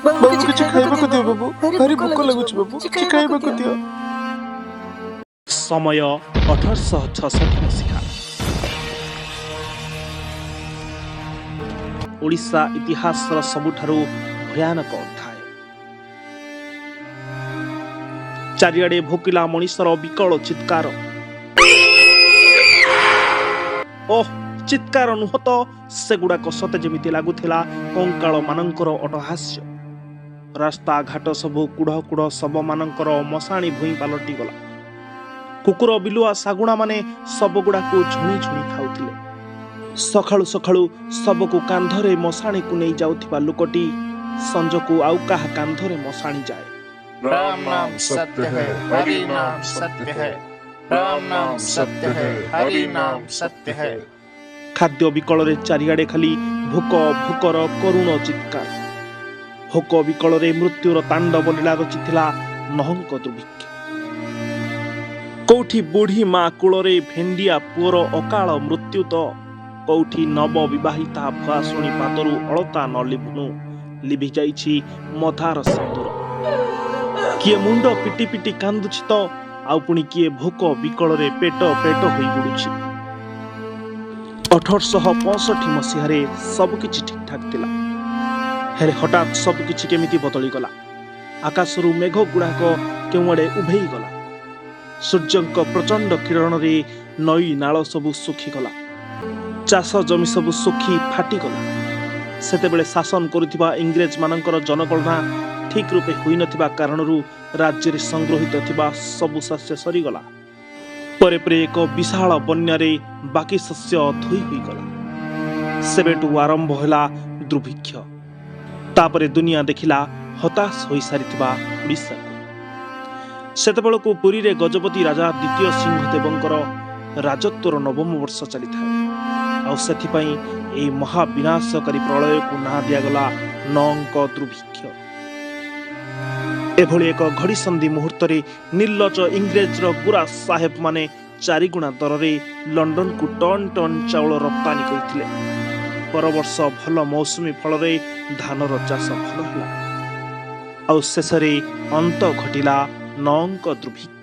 ବାବୁ, କିଛି ଖାଇବାକୁ ଦିଅ ବାବୁ। ଭାରି ଭୋକ ଲାଗୁଛି ବାବୁ, କିଛି ଖାଇବାକୁ ଦିଅ। ସମୟ 1866 ମସିହା। ଓଡ଼ିଶା ଇତିହାସର ସବୁଠାରୁ ଭୟାନକ ଅଧ୍ୟାୟ। ଚାରିଆଡ଼େ ଭୋକିଲା ମଣିଷର ବିକଳ ଚିତ୍କାର। ଓଃ, ଚିତ୍କାର ନୁହଁ ତ, ସେଗୁଡ଼ାକ ସତେ ଯେମିତି ଲାଗୁଥିଲା କଙ୍କାଳ ମାନଙ୍କର ଅଟହାସ୍ୟ। ରାସ୍ତାଘାଟ ସବୁ କୁଢ଼ କୁଢ଼ ଶବମାନଙ୍କର ମଶାଣି ଭୂଇଁ ପାଲଟିଗଲା। କୁକୁର, ବିଲୁଆ, ଶାଗୁଣାମାନେ ଶବଗୁଡ଼ାକୁ ଝୁଣି ଝୁଣି ଖାଉଥିଲେ। ସକାଳୁ ସକାଳୁ ଶବକୁ କାନ୍ଧରେ ମଶାଣିକୁ ନେଇ ଯାଉଥିବା ଲୋକଟି ସଞ୍ଜକୁ ଆଉ କାହା କାନ୍ଧରେ ମଶାଣି ଯାଏ। राम नाम सत्य है, हरि नाम सत्य है। राम नाम सत्य है, हरि नाम सत्य है। ଖାଦ୍ୟ ବିକଳରେ ଚାରିଆଡ଼େ ଖାଲି ଭୋକ, ଭୋକର କରୁଣ ଚିତ୍କାର। ଭୋକ ବିକଳରେ ମୃତ୍ୟୁର ତାଣ୍ଡବ ଲୀଳା ରଚିଥିଲା ନହଙ୍କ ଦୁର୍ଭିକ୍ଷ। କୋଉଠି ବୁଢ଼ୀ ମା କୂଳରେ ଭେଣ୍ଡିଆ ପୁଅର ଅକାଳ ମୃତ୍ୟୁ ତ କୋଉଠି ନବ ବିବାହିତା ଭୁଆସୁଣୀ ପାଦରୁ ଅଳତା ନ ଲିଭୁଣୁ ଲିଭି ଯାଇଛି ମଧାର ସିନ୍ଦୁର। କିଏ ମୁଣ୍ଡ ପିଟି ପିଟି କାନ୍ଦୁଛି ତ ଆଉ ପୁଣି କିଏ ଭୋକ ବିକଳରେ ପେଟ ପେଟ ହୋଇ ବୁଡୁଛି। 1865 ମସିହାରେ ସବୁକିଛି ଠିକଠାକ୍ ଥିଲା। ହେଲେ ହଠାତ୍ ସବୁକିଛି କେମିତି ବଦଳିଗଲା। ଆକାଶରୁ ମେଘ ଗୁଡ଼ାକ କେଉଁଆଡ଼େ ଉଭେଇଗଲା। ସୂର୍ଯ୍ୟଙ୍କ ପ୍ରଚଣ୍ଡ କିରଣରେ ନଈ ନାଳ ସବୁ ଶୁଖିଗଲା। ଚାଷ ଜମି ସବୁ ଶୁଖି ଫାଟିଗଲା। ସେତେବେଳେ ଶାସନ କରୁଥିବା ଇଂରେଜମାନଙ୍କର ଜନଗଣନା ଠିକ୍ ରୂପେ ହୋଇନଥିବା କାରଣରୁ ରାଜ୍ୟରେ ସଂଗୃହୀତ ଥିବା ସବୁ ଶସ୍ୟ ସରିଗଲା। ପରେ ପରେ ଏକ ବିଶାଳ ବନ୍ୟାରେ ବାକି ଶସ୍ୟ ଧୋଇ ହୋଇଗଲା। ସେବେଠୁ ଆରମ୍ଭ ହେଲା ଦୁର୍ଭିକ୍ଷ। ତାପରେ ଦୁନିଆ ଦେଖିଲା ହତାଶ ହୋଇସାରିଥିବା ଓଡ଼ିଶାକୁ। ସେତେବେଳକୁ ପୁରୀରେ ଗଜପତି ରାଜା ଦ୍ୱିତୀୟ ସିଂହଦେବଙ୍କର ରାଜତ୍ୱର ନବମ ବର୍ଷ ଚାଲିଥାଏ। ଆଉ ସେଥିପାଇଁ ଏହି ମହାବିନାଶକାରୀ ପ୍ରଳୟକୁ ନାଁ ଦିଆଗଲା ନଅଙ୍କ ଦୁର୍ଭିକ୍ଷ। ଏଭଳି ଏକ ଘଡ଼ିସନ୍ଧି ମୁହୂର୍ତ୍ତରେ ନିର୍ଲଜ ଇଂରେଜର ଗୁରା ସାହେବମାନେ ଚାରିଗୁଣା ଦରରେ ଲଣ୍ଡନକୁ ଟନ୍ ଟନ୍ ଚାଉଳ ରପ୍ତାନୀ କରିଥିଲେ। ପରବର୍ଷ ଭଲ ମୌସୁମୀ ଫଳରେ ଧାନର ଚାଷ ଭଲ ହେଲା। ଆଉ ଶେଷରେ ଅନ୍ତ ଘଟିଲା ନଅଙ୍କ ଦୁର୍ଭିକ୍ଷର।